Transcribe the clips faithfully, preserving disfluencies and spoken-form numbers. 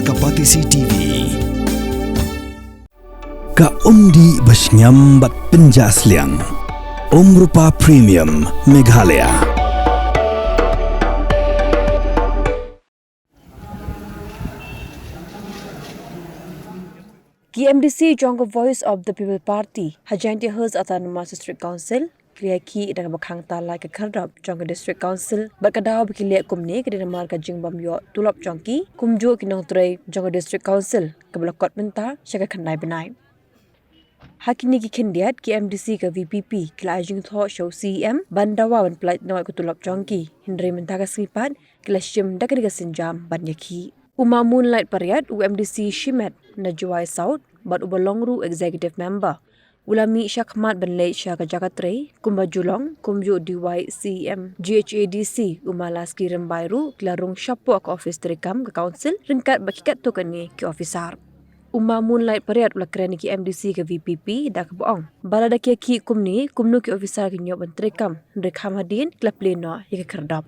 Ka Batesi T V. Ka umdih ba shngiam bad pynjah sliang. Umrupa Premium Meghalaya. Ki M D C jong ka Voice of the People Party ha Jaintia Hills Autonomous District Council ki la ïakhih da kaba khang talai ka khyrdop jong ka District Council bad ka daw ba ki leh kumne ka dei namar ka jingbym ïoh tulop jong ki kumjuh ki nongtrei jong ka District Council kaba la kot mynta sha ka khyndai bnai. Ha kine ki khyndiat ki M D C ka V P P ki la ai jingthoh sha u C E M ban dawa ban pynlait noh ïa ka tulop jong ki, hynrei mynta ka sngi pat ki la shim da kane ka sienjam ban ïakhih. U Ma Moonlight Pariat, u M D C shimet na Jowai South bad uba long ruh Executive Member, u la mih shakhmat ban leit sha ka jaka trei kumba ju long kumjuh D Y C M G H A D C u Ma Laski Rymbai ruh ki la rung shapoh ka ophis treikam ka Council ryngkat bad ki katto katne ki ophisar. U Ma Moonlight Pariat u la kren ïa ki M D C ka V P P da kaba ong ba lada ki ïakhih kumne kumno ki ophisar kin ïoh ban treikam, hynrei kham hadien ki la plie noh ïa ka khyrdop.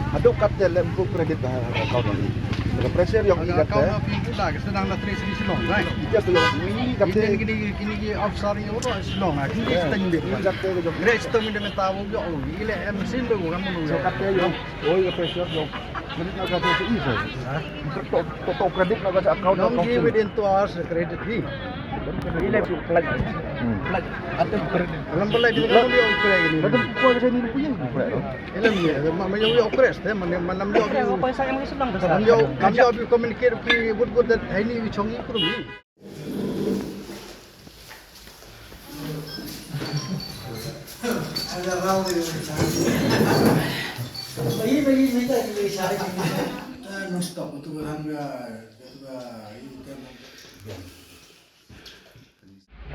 Haduh katte leh ym pynbor credit ha account ïong i. Ka pressure ïong i katte. Account ïong i pula ka sdang da trei sha Shillong, right? Ïa Shillong. Kine, kine, kine ki officer ïong i Shillong, ah, kine ki sdang bit. Kine katte ka jong. Great sdang bit mynta u ïong i leh em sin do ka mun. So katte ïong. Oi, ka pressure ïong. Credit na ka jong i. Ha? To, to, to credit na ka account. Ïong i within two hours credit hi. Ila su flight. Hmm. Flight. Atem credit. Lam balai di lam ïong credit ni. Lam ko ka ni ku ïong credit. Ila ni, ma, ma ïong ïong credit, eh, ma, ma lam ïong. Lam ïong, lam ïong communicate ki wut wut dan hai ni chong i krum ni.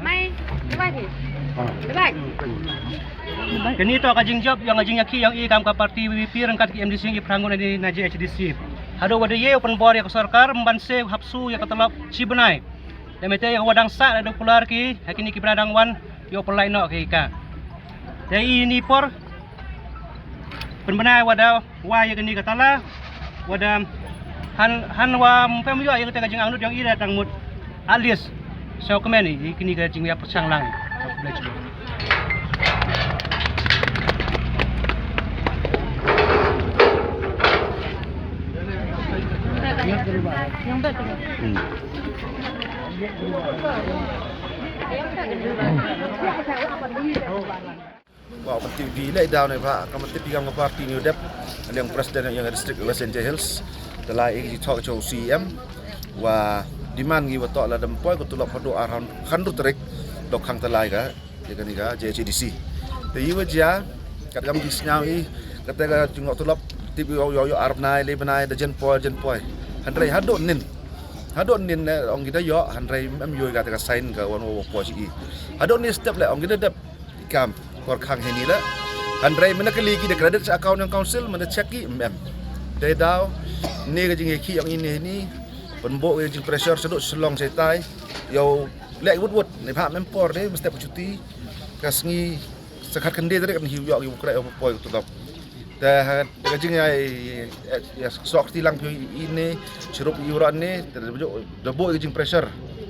Mai, dubai ni. Dubai. Kane to ka jingjop ïong ka jingïakhih ïong i kam ka party V P P ryngkat ki M D C ïong i phrang ngut na G H D C. Haduh ba da ïa u pynbor ïa ka sorkar ym ban siew hap siew ïa ka tulop shi bnai. Te mynta ïa ka wa dang sah da u kular ki ha kine ki bnai dang wan ïoh pynlait noh ki ka. Te i ni por pynbna wa da wa ïa kane ka tala wa da han, han wa ym pem ïoh ïa kata ka jingangnud ïong i da tang mut at least. So kmen i kane ka jingïa pyrshang lang. Hmm. Wa, party V P leh daw ne ba ka mati pi kam ka party ni u dep liang president ïong district West Jaintia Hills. Te la i ji thok cho C M wa demand ngi wa to la dem poi ko tulop haduh ar han, han ru tarik dok khang te lai ka ïa kane ka J H A D C. Te i wa jia kat kam di sñiaw i kata ka jingok tulop tip ïoh ïoh ïoh ar bnai le bnai da jen poi jen poi. Hynrei haduh nin, haduh nin ne ong ki da ïoh hynrei em ïoh kata ka sign ka wan wa poi i. Haduh ni step le ong ki da dep kam kor khang heni la. Hynrei mynta kali ki da credit sha account ïong council mynta check ki em. Te daw ne ka jingïakhih ïong i ne heni pynbok ka jing pressure shaduh Shillong shaitai ïoh leh wut wut ne pha mem por ne mesti pha chuti ka sngi sa khat khynde tarik kan hiu ïoh ki u kreh u poi u tudok. Te ha ka jingïa ïa sok ti lang phi i ne chirup i u ran ne te da bok ka jing pressure.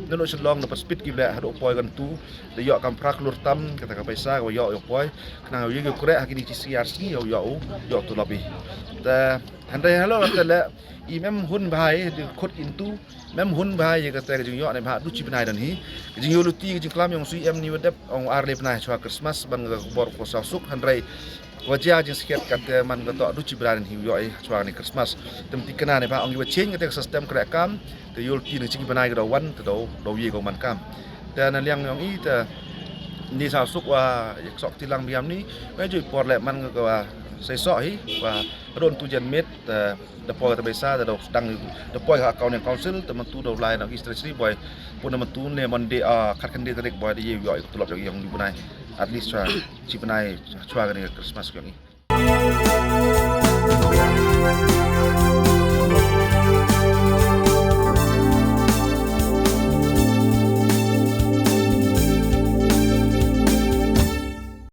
Ne no Shillong da pa speed ki beh haduh poi kan tu. Da ïoh kam phra klur tam kata ka paisa ka ïoh ïoh poi. Khnang ïoh ïoh kreh ha kini ki sngi ar sngi ïoh ïoh u ïoh tulop i. Te hynrei halo te le i mem hun bha i di khut kintu mem hun bha i kata ka jingïoh ne bha du chi bnai don hi. Ka jingïoh luti ka jingklam ïong sui em ni wa dep ong ar le bnai chwa Christmas ban ka bor ko sa suk hynrei Wa jia jingskhiat kata man ka tok du chi bnai hi u ïoh i chwa ni Christmas. Te mynta kane ba ong i wa change kata ka system kreh kam te ïoh ti nang chi bnai ka daw wan te daw daw ïa ka man kam. Te na liang ong i te ni sa suk wa ïa sok ti lang biam ni wa ju por leh man ka wa sai sok hi wa ron tu jan met te da poi kata baisa te daw dang da poi ka account ïong council te man tu daw lai na ki treasury boy pun na man tu ne Monday a khat khynde tarik boy da ïa ïoh i tulop ïong i bnai at least chwa chi bnai chwa ka ni Christmas ïong i.